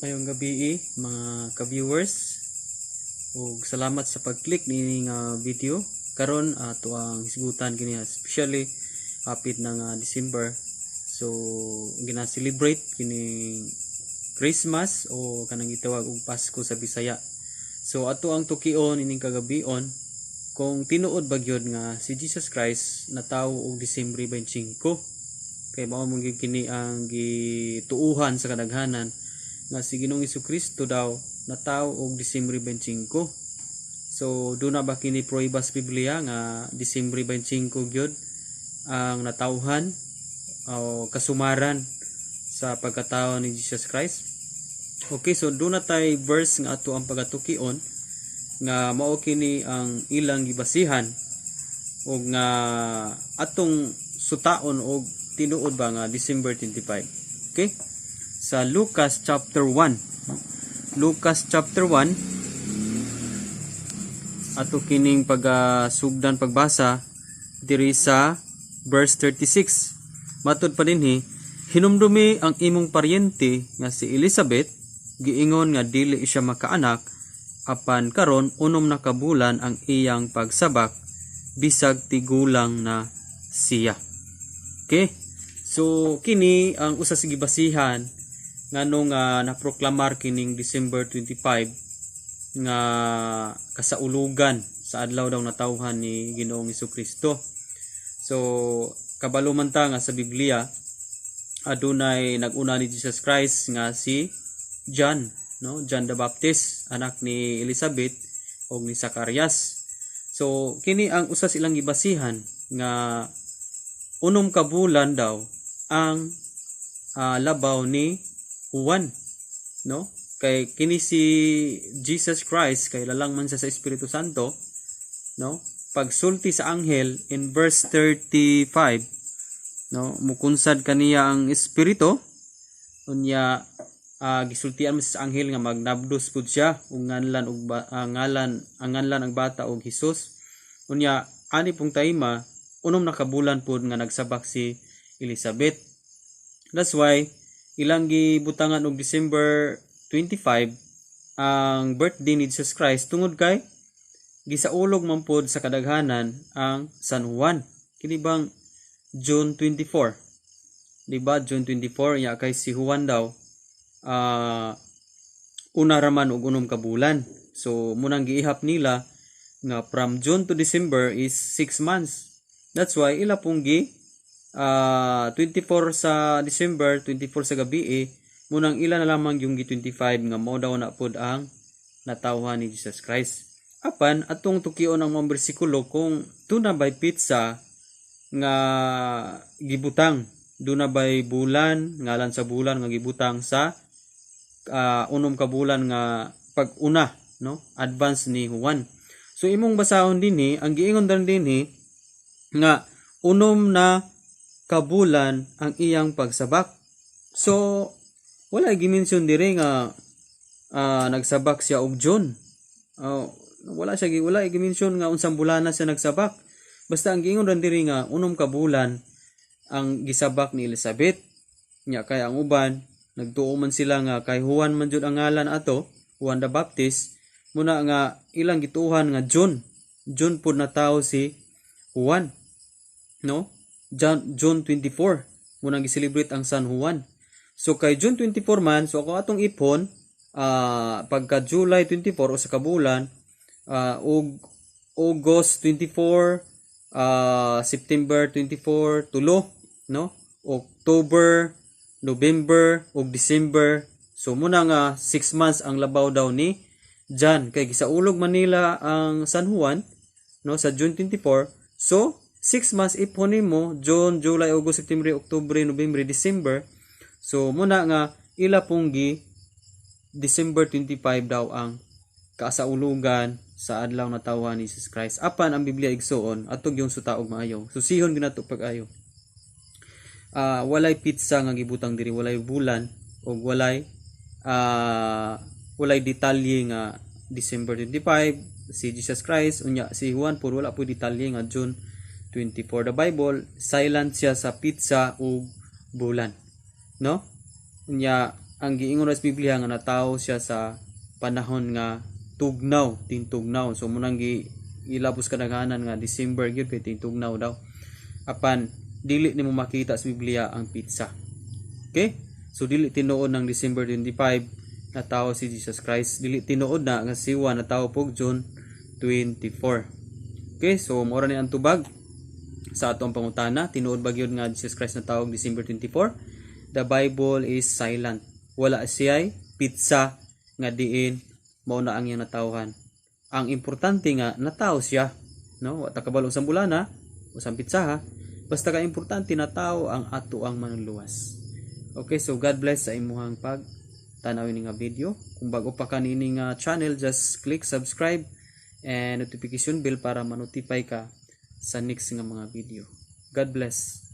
Maayong gabii, mga ka-viewers, ug salamat sa pag-click niini nga video. Karon ato ang hisgutan kini, especially hapit na nga December, so gina-celebrate kining Christmas o kanang gitawag og Pasko sa Bisaya. So ato ang tukion ining kagabion kung tinuod ba gyud nga si Jesus Christ natawo og Disyembre 25, kay mao man gyud kini ang gituuhan sa kadaghanan nga si Ginoong Kristo daw natawo og Disyembre 25. So duna ba kini pruweba sa Biblia nga Disyembre 25 gyud ang natawhan o kasumaran sa pagkatao ni Jesus Christ? Okay, so duna tay verse nga ato ang pagatukion nga mao kini ang ilang gibasihan og nga atong sutaon og tinuod ba nga December 25. Okay? Sa Lucas chapter 1, no? Lucas chapter 1, ato kining pagasugdan pagbasa diri sa verse 36. Matud pa dinhi, "Hinumdumi ang imong paryente nga si Elizabeth, giingon nga dili siya makaanak, apan karon 6 na ka bulan ang iyang pagsabak bisag tigulang na siya." Okay? So kini ang usa sa gibasihan ngano nga naproklamar kining December 25 nga kasaulugan sa adlaw daw natawhan ni Ginoong Kristo. So kabalo man ta nga sa Biblia adunay nag-una ni Jesus Christ nga si John, no? John the Baptist, anak ni Elizabeth ug ni Zacarias. So kini ang usa silang gibasihan nga 6 ka bulan daw ang labaw ni Juan, no? Kay kini si Jesus Christ kay lalang man siya sa Espiritu Santo, no? Pagsulti sa anghel in verse 35, no, mukunsad kaniya ang Espiritu, unya gisultian man siya sa anghel nga magnabdos pud siya ug nganlan og ngalan ang nganlan ang bata og Jesus. Unya ani pong taima 6 na ka bulan pud nga nagsabak si Elizabeth. That's why ilang gibutangan og December 25 ang birthday ni Jesus Christ tungod kay gisaulog man pod sa kadaghanan ang San Juan. Kini bang June 24? Di ba June 24 ya kay si Juan daw una raman og 6 ka bulan. So munang giihap nila nga from June to December is 6 months. That's why ila pong gi 24 sa December, 24 sa gabi eh, munang ila na lamang yung gi 25 nga mao daw na pod ang natawhan ni Jesus Christ. Apan atong tukion ang mga bersikulo kung duna bay petsa nga gibutang, duna bay bulan, ngalan sa bulan nga gibutang sa 6 ka bulan nga pag-una, no, advance ni Juan. So imong basahon dinhi, ang giingon dan dinhi nga 6 na ka bulan ang iyang pagsabak. So wala gi-mention diri nga nagsabak siya og June. Wala gi-mention nga unsang bulana siya nagsabak. Basta ang giingon ran diri nga 6 ka bulan ang gisabak ni Elizabeth. Nya kay ang uban nagtuo man sila nga kay Juan man jud ang ngalan ato, Juan the Baptist, muna nga ilang gituohan nga June. June pud natawo si Juan. No? June 24 munang gi-celebrate ang San Juan. So kay June 24 man, so ako atong ipon pagka July 24 o sa kabulan, ug August 24, September 24, tulo, no? October, November ug December. So muna nga 6 months ang labaw daw ni John kay gisaulog man nila ang San Juan, no, sa June 24. So 6 months ipon nimo June, July, August, September, October, November, December. So muna nga ila pong gi December 25 daw ang kasaulugan sa adlaw natawhan ni Jesus Christ. Apan ang Biblia, igsuon, atog yung sutaog maayo. Susihon ginato pag-ayo. Walay petsa nga gibutang diri, walay bulan ug walay detalye nga December 25 si Jesus Christ, unya si Juan pud wala po detalye nga June 24. The Bible silent siya sa petsa ug bulan, no? Unya Ang giingon sa Biblia nga natawo siya sa panahon nga tugnaw, tingtugnaw. So mao nang gi gilabos kadaghanan nga December gyud kay tingtugnaw daw. Apan dili nimo makita sa Biblia ang petsa. Okay? So dili tinuod ng December 25 natawo si Jesus Christ. Dili tinuod na nga si Juan natawo pog June 24. Okay, so mao ra ni ang tubag sa atong pangutana. Tinuod ba gyud nga Jesus Christ natawo December 24? The Bible is silent. Wala siya'y petsa nga diin mao na ang iyang natawhan. Ang importante nga natawo siya, no? Wa ta kabalo sa bulana o sa petsa ha. Basta ka importante natawo ang ato ang Manluluwas. Okay, so God bless sa imuhang pag tanaw ini nga video. Kung bago pa ka niini nga channel, just click subscribe and notification bell para ma-notify ka sa next nga mga video. God bless.